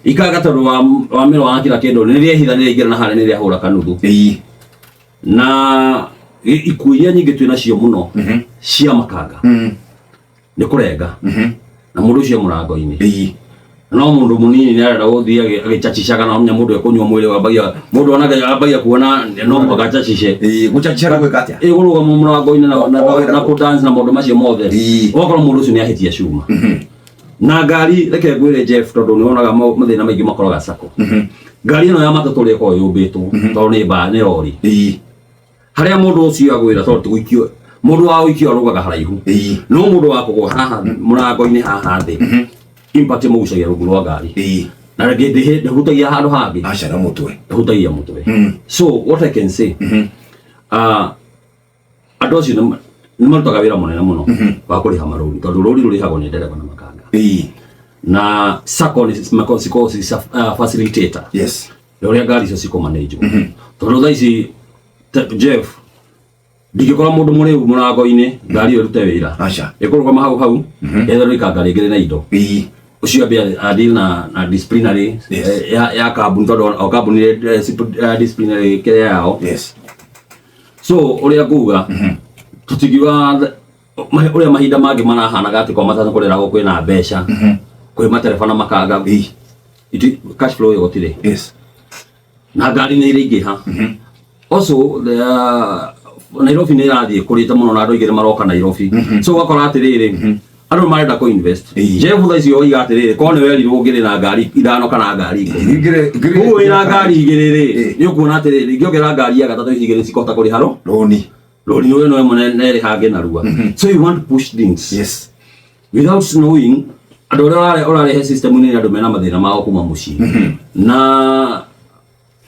Ikanga tondũ wa mĩro wa kila kĩndũ nĩ rĩehitha, nĩ rĩaingĩra na harĩa nĩ rĩahũra kanuthu. Na ikuũ iria nyingĩ twĩ nacio mũno cia makanga nĩ kũrenga na mũndũ ũcio e mũrango-inĩ. No mũndũ mũnini nĩ arenda gũthiĩ agĩchachicaga, na mũndũ ekũnyua mwĩrĩ wambagia mũndũ onake ambagia kuona no mũhaka achachice. Ĩĩ, gũchachica gwĩka atĩa? Ĩ kũrũgama mũrango-inĩ na kũ dance na maũndũ macio mothe. Ũgakora mũndũ ũcio nĩ ahĩtia cuma na ngari. Reke ngwĩre, Jeff, tondũ nĩ wonaga mathĩna maingĩ makoraga sako. Ngari ĩno ya matatũ ũrĩa ĩkoragwo yũmbĩtwo, tondũ nĩ ba nĩ rori, harĩa mũndũ ũcio agwĩra, tondũ ti gũikio, mũndũ wa gũikio arũgaga haraihu, no mũndũ wa kũgwa haha mũrango-inĩ haha thĩ, impact ĩmũgucagia rungu rwa ngari na rĩngĩ ndĩhutagia handũ hangĩ. Aca, na mũtwe. Ndĩhutagia mũtwe. So what I can say, andũ acio nĩ marutaga wĩra mũnene mũno wa kũrĩha marũri, tondũ rũri rũrĩhagwo nĩ ndereba na makanga, na sacco nĩ cikoragwo ci facilitator ya ũrĩa ngari icio cikũmanĩnjwo, tondũ thaa ici Jeff, ndingĩkora mũndũ mũrĩu mũrango-inĩ ngari ĩyo ĩrute wĩra. Aca. Ĩkũrũgama hau hau etherwo ikanga rĩngĩ rĩna indo. Ũcio ambe a deal na disciplinary ya kambuni, tondũ o kambuni disciplinary kĩrĩa yao. So ũrĩa nguga, tũtingiuga ũrĩa mahinda mangĩ marahanaga atĩ kwa matatũ kũreragwo kwĩna mbeca kwĩ matereba na makanga. Cash flow ĩyo gũtirĩ. Na ngari nĩ iraingĩha. Also Nairobi nĩ ĩrathiĩ kũrĩte mũno na andũ aingĩ nĩ maroka Nairobi, so ũgakora atĩrĩrĩ, andũ nĩ marenda kũ invest. Jeff, thaa ici oiga atĩrĩrĩ, korwo nĩ werirwo ũngĩrĩ na ngari ithano kana ngari 10. Koguo wĩna ngari igĩrĩ rĩ, nĩ ũkuona atĩrĩrĩ, ingĩongerera ngari ya gatatũ, ici igĩrĩ cikũhota kũrĩha ro rũni. Rũni rũrĩ no ĩmwe na ĩrĩ hangĩ narua. So you want to push things without knowing andũ arĩa ũrarehe system-inĩ nĩ andũ mena mathĩna mao kuma mũciĩ, na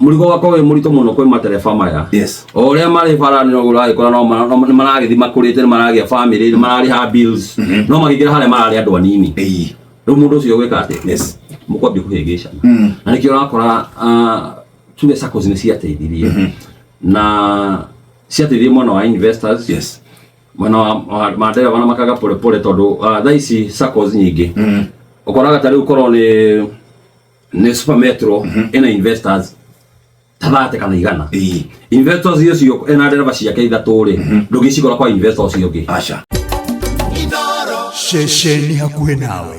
mũrigo wakwa wĩ mũritũ mũno kwĩ matereba maya. O ũrĩa marĩ bara nĩ noguo ũragĩkora no nĩ maragĩthiĩ makũrĩte, nĩ maragĩa family, nĩ mararĩha bills, no makĩingĩra harĩa mararĩ andũ anini. Rĩu mũndũ ũcio gwĩka atĩ mũkwambia kũhĩngĩcana, na nĩkĩo ũrakora tuge SACCOs nĩ ciateithirie, na ciateithirie mwena wa investors, mwena wa madereba na makaga pole pole, tondũ thaa ici SACCOs nyingĩ ũkoraga ta rĩu korwo nĩ Super Metro ĩna investors ta 30 kana 100. Investors ũcio ena ndereba ciake ithatũ rĩ, ndũngĩcikora kwa investor ũcio ũngĩ. Aca. Ceceni hakuhĩ nawe.